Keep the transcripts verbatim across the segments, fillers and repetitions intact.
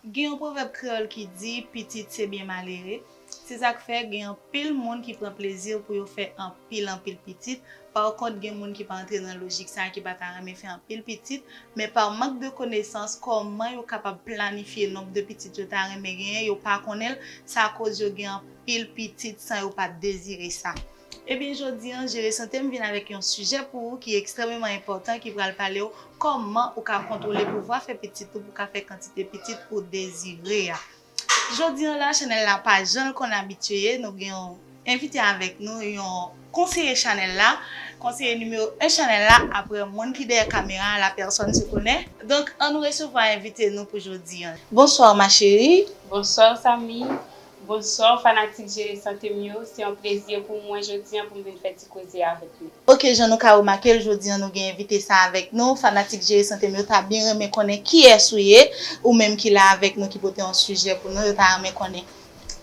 Gen yon pwovèb kreyòl ki di, pitit se byen malere. Se sa k fè gen anpil moun ki pran plezi pou yo fè anpil, anpil pitit. Pa kont, gen moun ki pa antre nan lojik sa a, ki pa ta renmen fè anpil pitit, men pa mank de konesans, kòman yo kapab planifye nonb de pitit yo ta renmen genyen, yo pa konnen l, sa koz yo gen anpil pitit san yo pa t dezire sa. Ebyen, jodi an, Jere Sante m vin avèk yon sijè pou ou ki ekstrèmeman enpòtan, ki pral pale w kòman ou ka kontwole pouvwa fè pitit ou pou w ka fè kantite pitit ou dezire a. Jodi an la, chanèl la pa jan l konn abitye ye, nou gen yon envite avèk nou, yon konseye chanèl la, konseye nimewo en chanèl la, aprè moun ki dèyè kamera a, la personne se connaît. Donk, ann nou resevwa envite nou pou jodi an. Bonsoir, ma chérie. Bonsoir, Samy. Bonsoir, fanatik Jere Sante m yo. Se yon plezi pou mwen jodi an pou m vin fè ti koze avèk nou. Ok, jan nou ka remake l, jodi an nou gen envite sa avèk nou. Fanatik Jere Sante m yo ta byen renmen konnen kiyès ou ye, ou menm ki la avèk nou, ki pote yon sijè pou nou, yo ta renmen konnen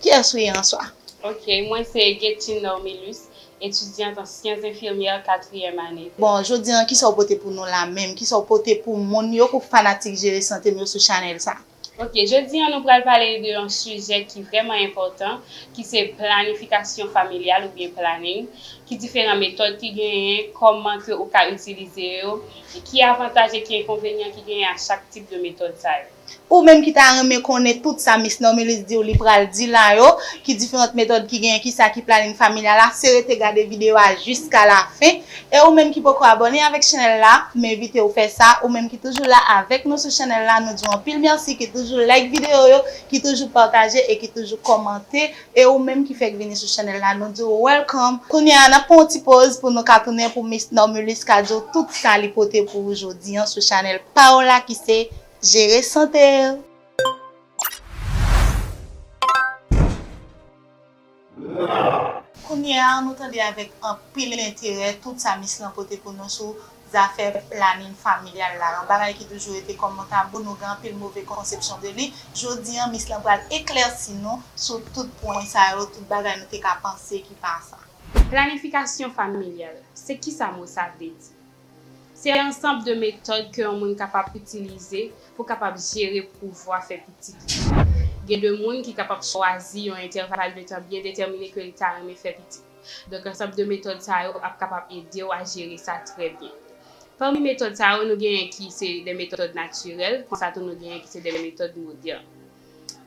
kiyès ou ye answa. Ok, mwen se Guetchine Normilus, etidyant an syans enfimyè katriyèm ane. Bon, jodi an, kisa w pote pou nou la menm? Kisa w pote pou moun yo, pou fanatik Jere Sante m yo sou chanèl sa? Ok, jodi an nou pral pale de yon sijè ki vrèman enpòtan, ki se planifikasyon familyal oubyen planning, ki diferan metòd ki genyen, kòman ke ou ka itilize yo, e ki avantaj e ki enkonvenyan ki genyen a chak tip de metòd sa yo. Ou menm ki ta renmen konnen tout sa Miss Normilus di w li pral di la yo, ki diferan metòd ki genyen, kisa ki planning familyal la, se rete gade videyo a jiska lafen. E ou menm ki poko abòne avèk chanèl la, m envite w fè sa. Ou menm ki toujou la avèk nou sou chanèl la, nou di w anpil mèsi, ki toujou like videyo yo, ki toujou pataje e ki toujou kòmante. E ou menm ki fèk vini sou chanèl la, nou di w welcome. Kounye a, n ap pran yon ti poz pou nou ka tounen pou Miss Normilus ka di w tout sa li pote pou ou jodi an sou chanèl pa w la ki se Jere Sante. Kounye a, nou tande avèk anpil enterè tout sa Miss lan pote pou nou sou zafè planin familyal la. Yon bagay ki toujou rete kòm yon tabou, nou gen anpil move konsepsyon de li. Jodi an, Miss lan pral eklèsi nou sou tout pwen sa yo, tout bagay nou te ka panse ki pa sa. Planifikasyon familyal, se kisa mo sa vle di? Se ansanm de metòd ke yon moun kapab itilize pou kapab jere pouvwa fè pitit li. Gen de moun ki kapab chwazi yon entèval de tan byen detèmine ke li ta renmen fè pitit. Donk, ansanm de metòd sa yo ap kapab ede w a jere sa trè byen. Pami metòd sa yo, nou genyen ki se de metòd natirèl, konsa tou nou genyen ki se de metòd modèn.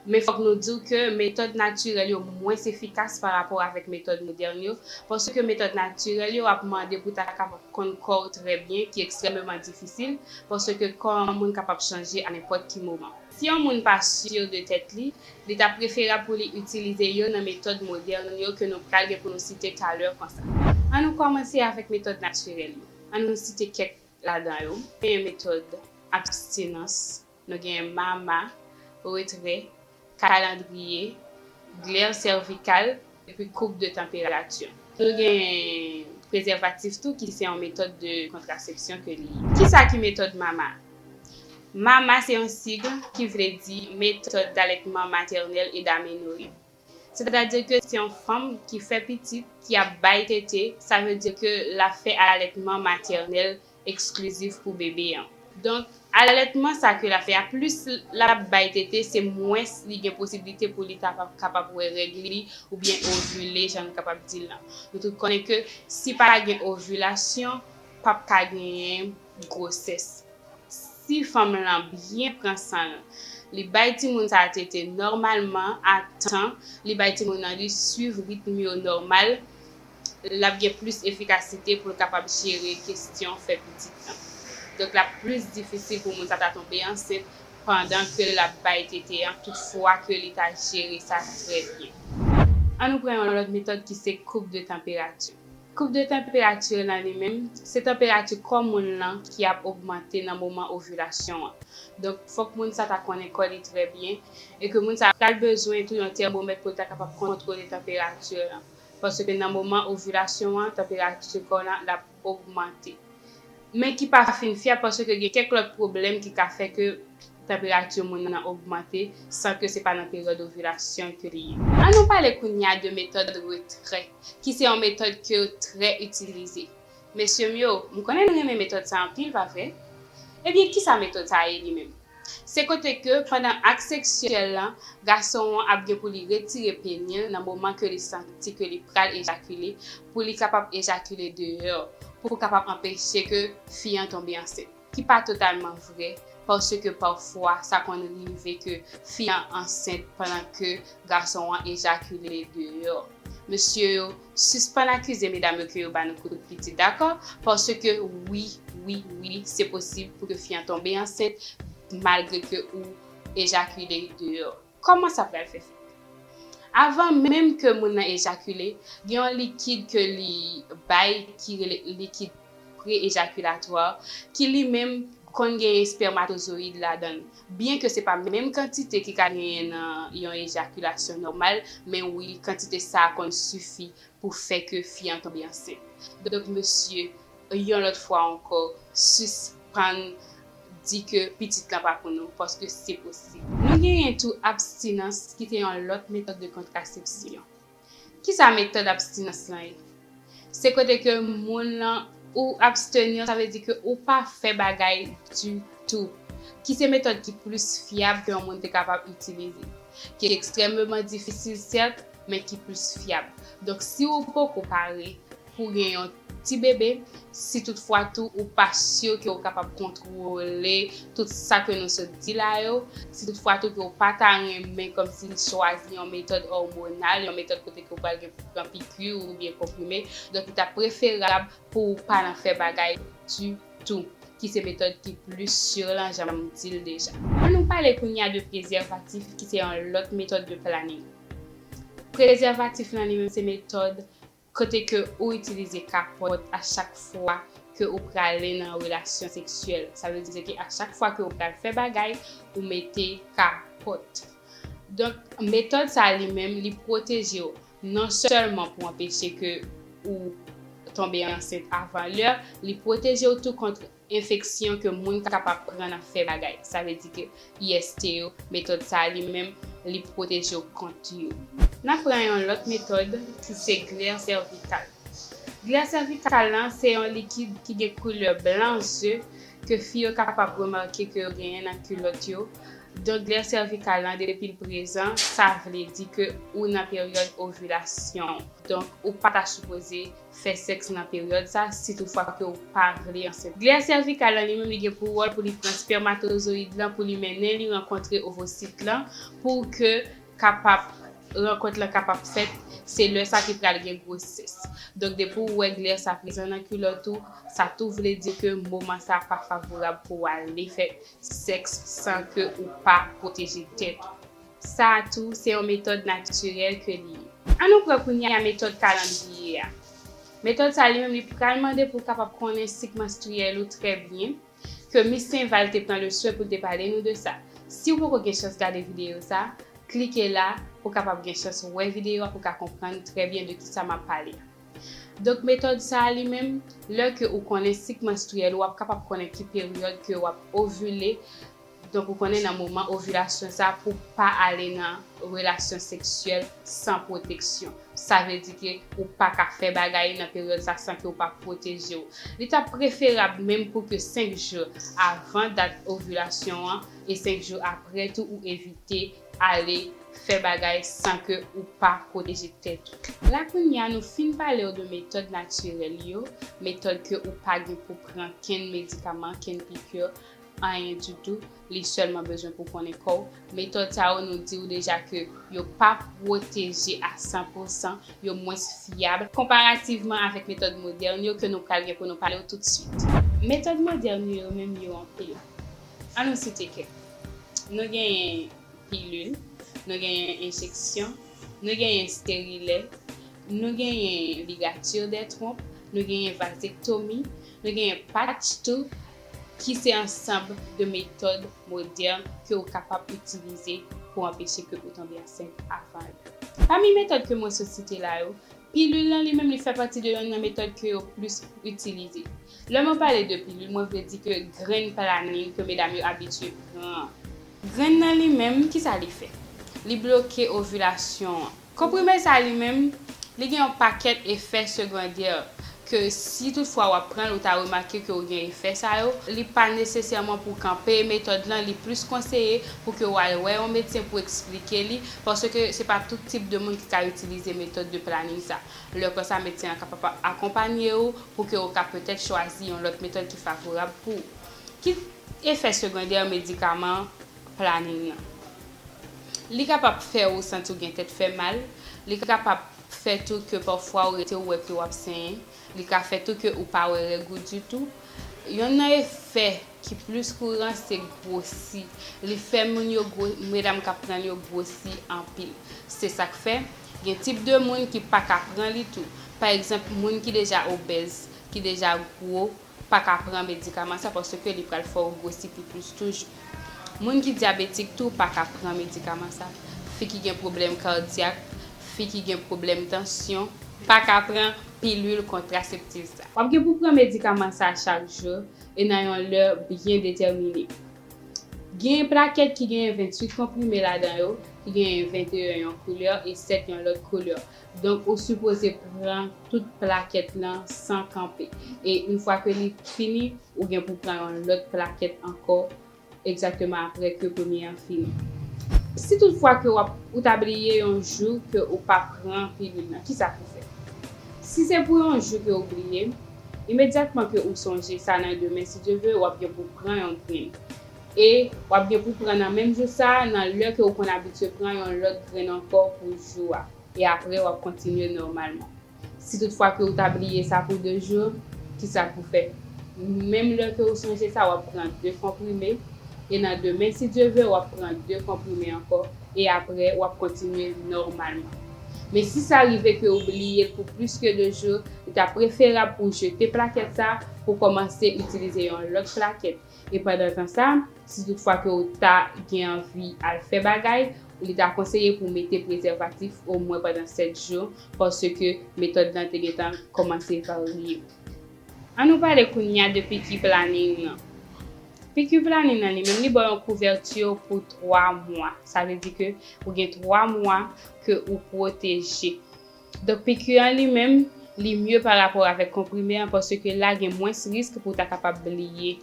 Men fòk nou di w ke metòd natirèl yo mwens efikas pa rapò avèk metòd modèn yo, paske metòd natirèl yo ap mande pou w ta kapab konn kò w trè byen, ki ekstrèmeman difisil, paske kò yon moun kapab chanje a nenpòt ki moman. Si yon moun pa si de tèt li, li ta preferab pou li itilize youn nan metòd modèn yo ke nou pral gen pou nou site talè konsa. Ann nou kòmanse avèk metòd natirèl yo. Ann nou site kèk ladan yo. Genyen metòd abstinans, nou genyen mama, retrè, kalandriye, glè sèvikal, epi koup de tanperati. Nou gen prezèvatif tou, ki se yon metòd de kontrasepsyon ke li ye. Kisa ki metòd mama? Mama se yon sig ki vle di méthode d'allaitement maternel et d'aménorrhée. Sètadi ke se yon fanm ki fè pitit, ki ap bay tete, sa vle di ke l ap fè alètman matènèl eksklizif pou bebe an. Donk, alètman sa ke l ap fè a, plis l ap bay tete, se mwens li gen posiblite pou li ta pa kapab wè règ li oubyen ovile, jan nou kapab di l lan. Nou tout konnen ke si pa gen ovilasyon, p ap ka genyen gwosès. Si fanm lan byen pran san l, li bay timoun sa a tete nòmalman, a tan, li bay timoun nan li swiv ritm yo nòmal, l ap gen plis efikasite pou l kapab jere kesyon fè pitit lan. Donk, l ap plis difisil pou moun sa ta tonbe ansent pandan ke l ap bay tete an, toutfwa ke li ta jere sa trè byen. An nou pran yon lòt metòd ki se koup de tanperati. Koup de tanperati lan li menm, se tanperati kò moun lan ki ap ogmante nan moman ovilasyon an. Donk, fòk moun sa ta konnen kò li trè byen e ke moun sa pral bezwen tou yon tèmomèt pou l ta kapab kontwole tanperati lan. Paske nan moman ovilasyon an, tanperati kò lan l ap ogmante. Men ki pa fin fyab paske gen kèk lòt pwoblèm ki ka fè ke tanperati moun nan ogmante san ke se pa nan peryòd ovilasyon ke li ye. An nou pale kounye a de metòd retrè, ki se yon metòd ke yo trè itilize. Mesye m yo, m konnen nou renmen metòd sa anpil, pa vre? Ebyen, kisa metòd sa ye li menm? Se kote ke pandan ak seksyèl lan, gason an ap gen pou li retire peni l nan moman ke li santi ke li pral ejakile, pou li kapab ejakile deyò, pou kapab anpeche ke fi an tonbe ansent. Ki pa totalman vrè, paske pafwa sa konn rive ke fi an ansent pandan ke gason an ejakile deyò. Mesye yo, sispann akize medam yo ke yo ba nou kout pitit, dakò? Paske wi, wi, wi, se posib pou ke fi an tonbe ansent malgre ke ou ejakile deyò. Kòman sa pral fè fèt? Avan menm ke moun nan ejakile, gen yon likid ke li bay ki rele likid pre-ejakilatwa, ki li menm konn gen espèmatozoyid ladan l. Byen ke se pa menm kantite ki ka genyen nan yon ejakilasyon nòmal, men wi, kantite sa a konn sifi pou fè ke fi an tonbe ansent. Donk, mesye, yon lòt fwa ankò, sispann di ke pitit lan pa pou nou, paske se posib. Nou genyen tou abstinans, ki se yon lòt metòd de kontrasepsyon. Kisa metòd abstinans lan ye? Se kote ke moun lan ou abstenir, sa vle di ke ou pa fè bagay ditou. Ki se metòd ki plis fyab ke yon moun te kapab itilize. Ki ekstrèmeman difisil, sèt, men ki plis fyab. Donk, si ou poko pare pou gen yon ti bebe, si toutfwa tou ou pa si ke ou kapab kontwole tout sa ke nou sot di la yo, si toutfwa tou ke ou pa ta renmen kòmsi chwazi yon metòd òmonal, yon metòd kote ke ou pral gen pou pran piki oubyen konprime, donk li ta preferab pou ou pa nan fè bagay ditou, ki se metòd ki plis si lan, jan m di l deja. Ann nou pale kounye a de prezèvatif, ki se yon lòt metòd de planin. Prezèvatif lan li menm se metòd kote ke ou itilize kapòt a chak fwa ke ou prale nan relasyon seksyèl. Sa vle di ke a chak fwa ke ou pral fè bagay, ou mete kapòt. Donk, metòd sa li menm, li pwoteje w non sèlman pou anpeche ke ou tonbe ansent avan lè, li pwoteje w tou kont enfeksyon ke moun kapab pran nan fè bagay. Sa vle di ke I S T yo, metòd sa a li menm, li pwoteje w kont yo. N ap pran yon lòt metòd ki se glè sèvikal. Glè sèvikal lan se yon likid ki gen koulè blan ze ke fi yo kapab remake ke yo genyen nan kilòt yo. Donk, glè sèvikal lan, depi l prezan, sa vle di ke ou nan peryòd ovilasyon w. Donk, ou pa ta sipoze fè sèks nan peryòd sa, si toutfwa ke ou pa vle ansent. Glè sèvikal lan, li menm, li gen pou wòl pou li pran spèmatozoyid lan, pou li mennen li rankontre ovosit lan, pou ke kapab, rankont lan kapab fèt, se lè sa ki pral gen gwosès. Donk, depi w wè glè sa prezan nan kilòt ou, sa tou vle di ke moman sa pa favorab pou w ale fè sèks san ke ou pa pwoteje tèt ou. Sa a tou, se yon metòd natirèl ke li ye. Ann nou pran kounye a metòd kalandriye a. Metòd sa li menm, li pral mande pou w kapab konnen sik manstriyèl ou trè byen, ke Miss Saint Val te pran le swen pou l te pale nou de sa. Si w poko gen chans gade videyo sa, klike la pou w kapab gen chans wè videyo a pou w ka konprann trè byen de kisa m ap pale a. Donk, metòd sa a li menm, lè ke ou konnen sik manstriyèl ou, w ap kapab konnen ki peryòd ke w ap ovile. Donk, ou konnen nan moman ovilasyon sa a pou w pa ale nan relasyon seksyèl san pwoteksyon. Sa vle di ke ou pa ka fè bagay nan peryòd sa san ke ou pa pwoteje w. Li ta preferab menm pou ke senk jou avan dat ovilasyon an e senk jou apre tou ou evite ale fè bagay san ke ou pa pwoteje tèt ou. La kounye a nou fin pale w de metòd natirèl yo, metòd ke ou pa gen pou pran kenn medikaman, kenn piki, anyen ditou, li sèlman bezwen pou konnen kò w. Metòd sa yo, nou di w deja ke yo pa pwoteje a san pou san, yo mwens fyab konparativman avèk metòd modèn yo ke nou pral gen pou nou pale w toutswit. Metòd modèn yo menm yo anpil. Ann nou site kèk. Nou genyen pilil, nou genyen enjeksyon, nou genyen sterilè, nou genyen ligati dè twonp, nou genyen vazektomi, nou genyen patch tou, ki se ansanm de metòd modèn ke ou kapab itilize pou anpeche ke ou tonbe ansent avan lè. Pami metòd ke mwen sot site la yo, pilil lan li menm li fè pati de yonn nan metòd ke yo plis itilize. Lè mwen pale de pilil, mwen vle di ke grenn planin ke medam yo abitye pran an. Grenn nan li menm, kisa li fè? Li bloke ovilasyon an. Konprime sa li menm, li gen yon pakèt efè segondè. ke si toutfwa w ap pran l, ou ta remake ke w gen efè sa yo, li pa nesesèman pou kanpe metòd lan, li plis konseye pou ke w al wè yon medsen pou eksplike li, paske se pa tout tip de moun ki ka itilize metòd de planning sa. Lè konsa, medsen an kapab akonpanye w pou ke w ka petèt chwazi yon lòt metòd ki favorab pou ou. Ki efè segondè medikaman planning nan? Li kapab fè ou santi w gen tèt fè mal, li kapab fè tou ke pafwa ou rete ou wè ke w ap senyen, li ka fè tou ke ou pa wè règ ou ditou. Yonn nan efè ki plis kouran se gwosi. Li fè moun yo gwo, medam k ap pran l yo gwosi anpil. Se sa k fè gen tip de moun ki pa ka pran li tou. Pa egzanp, moun ki deja obèz, ki deja gwo, pa ka pran medikaman sa paske li pral fè w gwosi pi plis toujou. Moun ki dyabetik tou pa ka pran medikaman sa. Fi ki gen pwoblèm kadyak, fi ki gen pwoblèm tansyon, pa ka pran pilil kontraseptif sa. W ap gen pou pran medikaman sa chak jou e nan yon lè byen detèmine. Gen plakèt ki gen venntuit konprime ladan yo, ki gen venteyen yon koulè e sèt yon lòt koulè. Donk, ou sipoze pran tout plakèt lan san kanpe. E yon fwa ke li fini, ou gen pou pran yon lòt plakèt ankò egzakteman apre ke premye an fini. Si toutfwa ke w ap, ou ta bliye yon jou ke ou pa pran pilil lan, kisa pou fè? Si se pou yon jou ke ou bliye, imedyatman ke ou sonje sa nan demen, si Dye vle, w ap gen pou pran yon grenn. E w ap gen pou pran nan menm jou sa a, nan lè ke ou konn abitye pran yon lòt grenn ankò pou jou a. E apre, w ap kontinye nòmalman. Si toutfwa ke ou ta bliye sa pou de jou, kisa pou fè? Menm lè ke ou sonje sa, w ap pran de konprime. E nan demen, si Dye vle, w ap pran de konprime ankò. E apre, w ap kontinye nòmalman. Men si sa rive ke ou bliye l pou plis ke de jou, li ta preferab pou w jete plakèt sa pou kòmanse itilize yon lòt plakèt. E pandan tan sa, si toutfwa ke ou ta gen anvi al fè bagay, li ta konseye pou w mete prezèvatif omwen pandan sèt jou, paske metòd lan te gentan kòmanse varye. Ann nou pale kounye a de piki planning nan. Piki planning nan li menm, li ba w yon kouvèti pou twa mwa. Sa vle di ke ou gen twa mwa ke ou pwoteje. Donk, piki an li menm, li mye pa rapò avèk konprime an, paske la gen mwens risk pou w ta kapab bliye.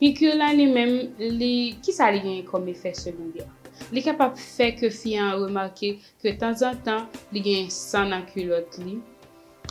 Piki lan li menm, li, kisa li genyen kòm efè segondè? Li kapab fè ke fi an remake ke tanzantan li gen san nan kilòt li.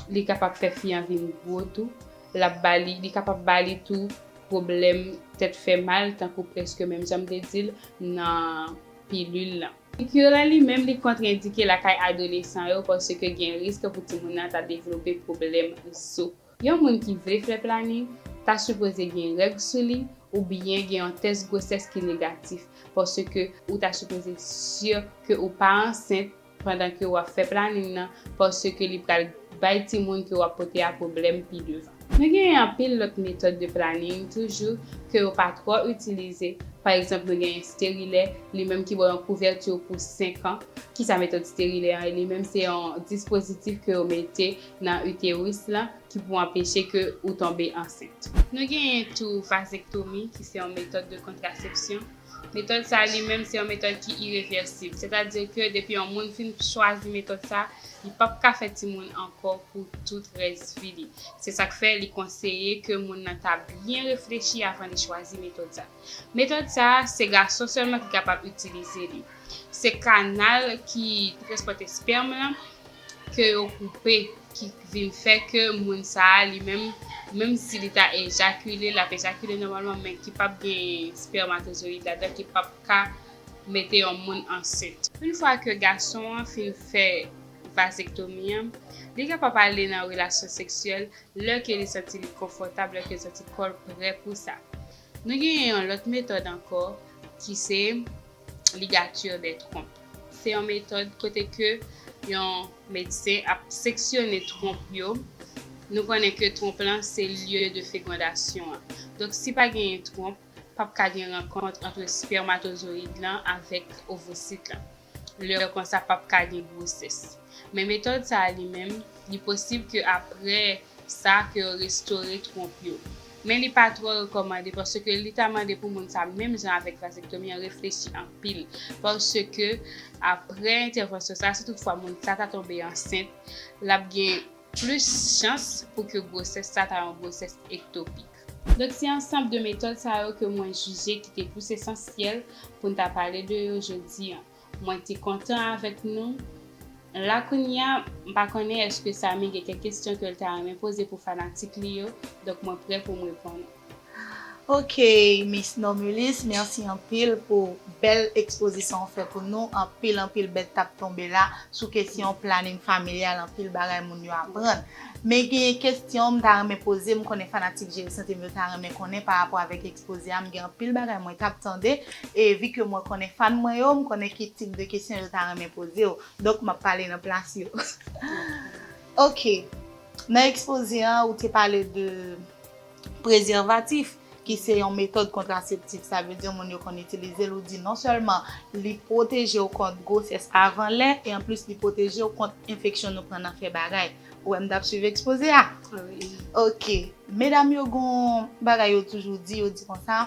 Li kapab fè fi an vin gwo tou. L ap ba li, li kapab ba li tou pwoblèm tèt fè mal, tankou prèske menm jan m te di l nan pilil lan. Piki lan li menm, li kontrendike lakay adolesan yo, paske gen risk pou timoun nan ta devlope pwoblèm zo. Yon moun ki vle fè planning ta sipoze gen règ sou li oubyen gen yon tès gwosès ki negatif, paske ou ta sipoze si ke ou pa ansent pandan ke w ap fè planning nan, paske li pral bay timoun ke w ap pote a pwoblèm pi devan. Nou genyen anpil lòt metòd de planning toujou ke yo pa twò itilize. Pa egzanp, nou genyen sterilè, li menm ki ba w yon kouvèti pou senk an. Kisa metòd sterilè an ye? Li menm se yon dispozitif ke yo mete nan iteris lan ki pou anpeche ke ou tonbe ansent. Nou genyen tou vazektomi, ki se yon metòd de kontrasepsyon. Metòd sa a li menm se yon metòd ki irevèsib, sètadi ke depi yon moun fin chwazi metòd sa, li p ap ka fè timoun ankò pou tout rès vi li. Se sa k fè li konseye ke moun nan ta byen reflechi avan li chwazi metòd sa. Metòd sa a, se gason sèlman ki kapab itilize li. Se kanal ki transpòte spèm lan ke yo koupe, ki vin fè ke moun sa a li menm, menm si li ta ejakile, l ap ejakile nòmalman, men ki p ap gen spèmatozoyid ladan, ki p ap ka mete yon moun ansent. Yon fwa ke gason an fin fè vazektomi an, li kapab ale nan relasyon seksyèl lè ke li santi li konfòtab, lè ke li santi kò l prè pou sa. Nou genyen yon lòt metòd ankò ki se ligati de twonp. Se yon metòd kote ke yon medsen ap seksyone twonp yo. Nou konnen ke twonp lan se lye de fekondasyon an. Donk, si pa genyen twonp, p ap ka gen rankont ant spèmatozoyid lan avèk ovosit lan. Lè konsa, p ap ka gen gwosès. Men metòd sa a li menm, li posib ke apre sa ke yo restore twonp yo. Men li pa twò rekòmande paske li ta mande pou moun sa, menm jan avèk vazektomi an, reflechi anpil. Paske apre entèvansyon sa, si toutfwa moun sa ta tonbe ansent, l ap gen plis chans pou ke gwosès sa ta yon gwosès ektopik. Donk, se ansanm de metòd sa yo ke mwen jije ki te plis esansyèl pou n ta pale de yo jodi a. Mwen te kontan avèk nou. La kounye a, m pa konnen èske Samy gen kèk kesyon ke l ta renmen poze pou fanatik li yo, donk mwen prè pou m reponn. Ok, Miss Normulus, mèsi anpil pou bèl ekspozisyon w fè pou nou. Anpil, anpil bèt t ap tonbe la sou kesyon planin familyal, anpil bagay moun yo aprann. Men gen kesyon m ta renmen poze, m konnen fanatik Jere Sante m yo ta renmen konnen pa rapò avèk ekspoze a, m gen anpil bagay mwen t ap tande, e vi ke mwen konnen fan mwen yo, m konnen ki tip de kesyon yo ta renmen poze w. Donk, m ap pale nan plas yo. Ok, nan ekspoze a, ou te pale de prezèvatif, ki se yon metòd kontraseptif, sa vle di moun yo konn itilize l, ou di non sèlman li pwoteje w kont gwosès avan lè, e anplis li pwoteje w kont enfeksyon nou pran nan fè bagay. Ou wè m t ap swiv ekspoze a? Wi. Ok. Medam yo gon bagay yo toujou di, yo di konsa,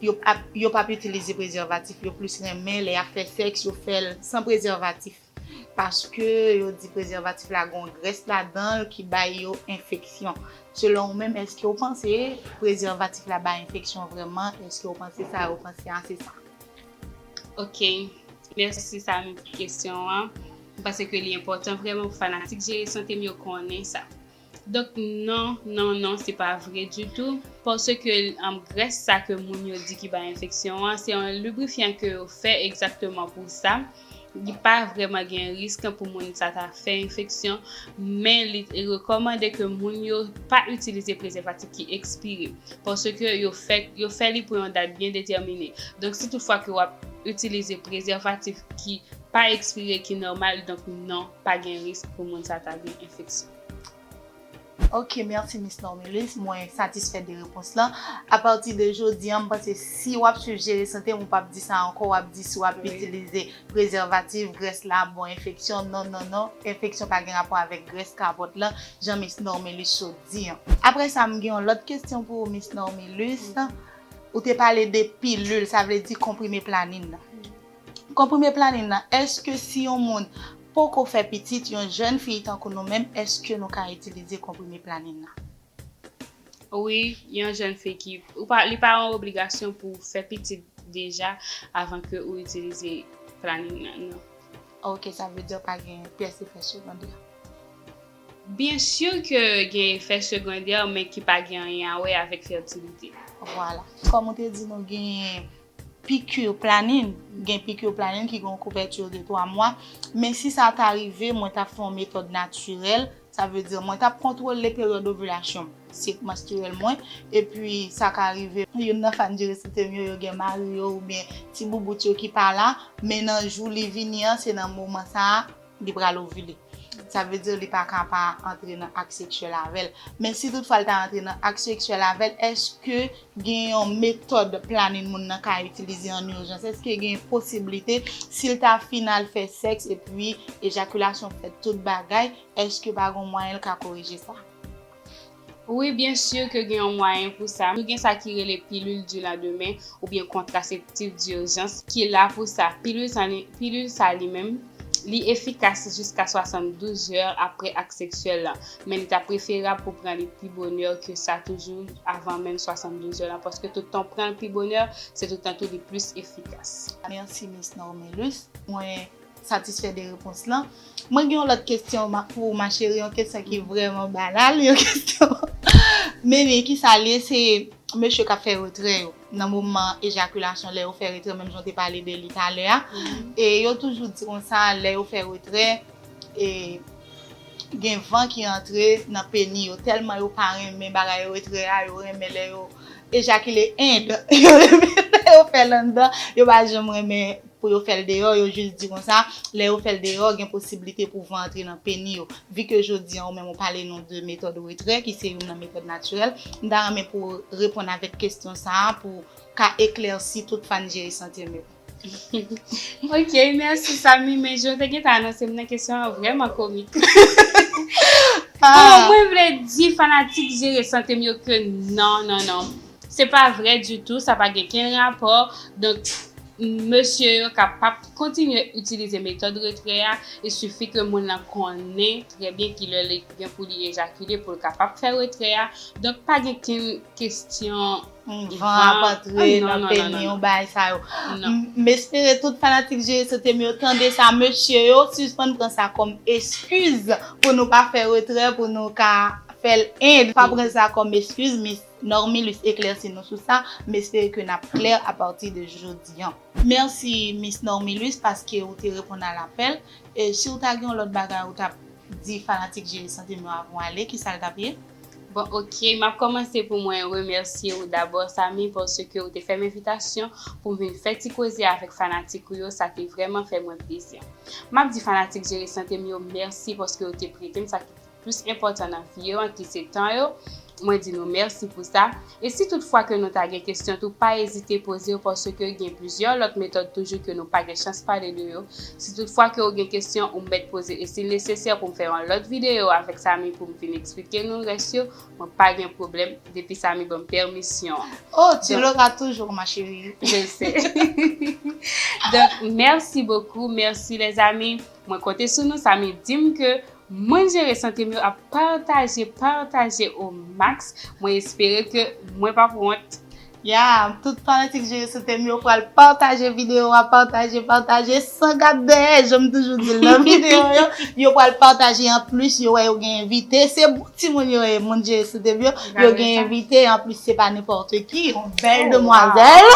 yo ap, yo p ap itilize prezèvatif, yo plis renmen lè y ap fè sèks, yo fè l san prezèvatif. Paske yo di prezèvatif la gon grès ladan l ki bay yo enfeksyon. Selon ou menm, èske w panse prezèvatif la bay enfeksyon vrèman? Èske w panse sa, ou panse a se sa? Ok, mèsi Samy pou kesyon an. M panse ke li enpòtan vrèman pou fanatik Jere Sante m yo konnen sa. Donk non, non, non, se pa vre ditou. Paske um, grès sa ke moun yo di ki bay enfeksyon an, se yon librifyan ke yo fè egzakteman pou sa. Li pa vrèman gen risk pou moun sa ta fè enfeksyon, men li rekòmande ke moun yo pa itilize prezèvatif ki ekspire, paske yo fè, yo fè li pou yon dat byen detèmine. Donk si toutfwa ke w ap itilize prezèvatif ki pa ekspire, ki nòmal, donk non, pa gen risk pou moun sa ta gen enfeksyon. Ok, mèsi Miss Normulus, mwen satisfè de repons lan. Apati de jodi a, m panse si w ap swiv Jere Sante m, ou p ap di sa ankò, w ap di si w ap itilize prezèvatif, grès la bon enfeksyon. Non, non, non, enfeksyon pa gen rapò avèk grès kapòt lan, jan Miss Normulus sot di an. Apre sa, m gen yon lòt kesyon pou ou, Miss Normulus. Ou te pale de pilil, sa vle di konprime planin nan. Konprime planin nan, èske si yon moun poko fè pitit, yon jèn fi tankou nou menm, èske nou ka itilize konprime planin nan? Wi, yon jèn fi ki, ou pa, li pa yon obligasyon pou w fè pitit deja avan ke ou itilize planin nan, non. Ok, sa vle di pa gen pyès efè segondè. Byen si ke gen efè segondè, men ki pa gen anyen a wè avèk fètilite. Vwala. Kòm ou te di nou gen piki planin, gen piki planin ki gen yon kouvèti de twa mwa. Men si sa ta rive, mwen ta fè yon metòd natirèl. Sa vle di, mwen t ap kontwole peryòd ovilasyon m, sik manstirèl mwen. Epi, sa ka rive, youn nan fan Jere Sante m yo, yo gen mari yo oubyen ti boubout yo ki pa la. Men nan jou li vini an, se nan moman sa a, li pral ovile. Sa vle di, li pa ka pa antre nan ak seksyèl avè l. Men si toutfwa l ta antre nan ak seksyèl avè l, èske gen yon metòd planin moun nan ka itilize an ijans? Èske gen posiblite, si l ta fin al fè sèks epi ejakilasyon fèt, tout bagay, èske pa gen mwayen l ka korije sa? Wi, byen si ke gen yon mwayen pou sa. Nou gen sa ki rele pilil di landemen oubyen kontraseptif dijans ki la pou sa. Pilil sa, pilil sa li menm, li efikas jiska swasanndouz è apre ak seksyèl la. Men li ta preferab pou pran li pi bonè ke sa toujou avan menm swasanndouz è la, paske tout tan w pran l pi bonè, se tout tan tou li plis efikas. Mèsi, Miss Normulus. Mwen satisfè de repons lan. Mwen gen yon lòt kesyon ma- pou ou, ma chérie, yon kesyon ki vrèman banal, yon kesyon. Men, men ki sa l ye, se mesye k ap fè retrè yo. Nan moman ejakilasyon, lè yo fè retrè, menm jan w te pale de li talè a. E yo toujou di konsa, lè yo fè retrè, e gen van ki antre nan peni yo. Tèlman yo pa renmen bagay retrè a, yo renmen lè yo ejakile and. Yo renmen lè yo fè l anndan, yo pa janm renmen pou yo fè l deyò, yo jis di konsa, lè yo fè l deyò, gen posiblite pou van antre nan peni yo. Vi ke jodi an, ou menm ou pale nou de metòd retrè, ki se youn nan metòd natirèl, m ta renmen pou w reponn avèk kesyon sa a, pou w ka eklèsi tout fan Jere Sante m yo. Ok, mèsi Samy, men jan w te gentan anonse m nan, kesyon an vrèman komik. Bon, mwen vle di fanatik Jere Sante m yo ke non, non, non. Se pa vre ditou, sa pa gen kenn rapò. Donk, mesye yo kapab kontinye itilize metòd retrè a, il sifi ke moun nan konnen trè byen kilè li gen pou li ejakile pou l kapab fè retrè a. Donk, pa gen kenn kesyon van ap antre nan peni ou, bagay sa yo. M espere tout fanatik Jere Sante M yo tande sa, mesye yo sispann pran sa kòm eskiz pou nou pa fè retrè, pou nou ka fè l end. Pa pran sa kòm eskiz, Miss Normilus eklèsi nou sou sa. M espere ke n ap klè apati de jodi an. Mèsi Miss Normilus paske ou te reponn a lapèl. E si w ta gen yon lòt bagay ou t ap di fanatik Jere Sante M yo avan w ale, kisa l t ap ye? Bon, ok, m ap kòmanse pou mwen remèsye ou dabò, Samy, paske ou te fè m envitasyon pou m vin fè ti koze avèk fanatik ou yo, sa te vrèman fè mwen plezi. M ap di fanatik Jere Sante M yo mèsi paske yo te prete m sa ki plis enpòtan nan vi yo an, ki se tan yo. Mwen di nou mèsi pou sa. E si tout fwa ke nou ta gen kesyon tou, pa ezite poze yo paske gen plizyè lòt metòd toujou ke nou pa gen chans pale de yo. Si tout fwa ke ou gen kesyon, ou mèt poze. E si l nesesè pou m fè yon lòt videyo avèk Samy pou m vin eksplike nou rès yo, mwen pa gen pwoblèm depi Samy ban m pèmisyon an. Oh, tu l'auras toujours, ma chérie. Je le sais. Donk, mèsi bokou, mèsi lèzami. Mwen konte sou nou, Samy di m ke moun Jere Sante M yo ap pataje, pataje au max. Mwen espere ke mwen p ap wont. Ya, tout fanatik Jere Sante M yo pral pataje videyo a, pataje, pataje, san gad dèyè, jan m toujou di l nan videyo yo. Yo pral pataje anplis, yo wè yo gen envite. Se bon timoun yo ye, moun Jere Sante M yo. Yo gen envite, anplis se pa nenpòt ki, yon bèl demwazèl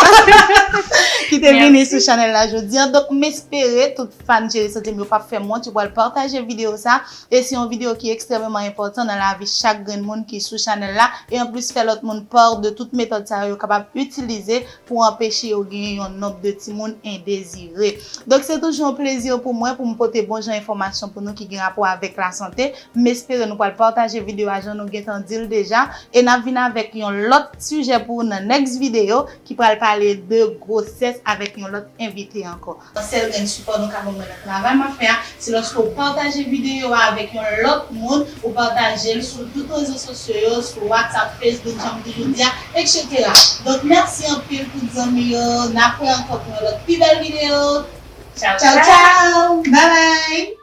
ki te vini sou chanèl la jodi an. Donk, m espere tout fan Jere Sante M yo p ap fè m wont, yo pral pataje videyo sa. E se yon videyo ki ekstrèmeman enpòtan nan lavi chak grenn moun ki sou chanèl la. E anplis, fè lòt moun pa de tout metòd sa yo yo kapab itilize pou anpeche yo gen yon nonb de timoun endezire. Donk, se toujou yon plezi pou mwen pou m pote bon jan enfòmasyon pou nou ki gen rapò avèk lasante. M espere nou pral pataje videyo a jan nou gentan di l deja. E n ap vin avèk yon lòt sijè pou ou nan next videyo ki pral pale de gwosès avèk yon lòt envite ankò. Sèl grenn sipò nou ka ban mwen nan travay m ap fè a, se lòske w pataje videyo a avèk yon lòt moun, ou pataje l sou tout rezo sosyo yo, sou WhatsApp, Facebook, jan m toujou di a, et cetera. Donk, mèsi anpil tout zanmi yo. N ap wè ankò pou yon lòt pi bèl videyo. Tchaw, tchaw! Bye bye!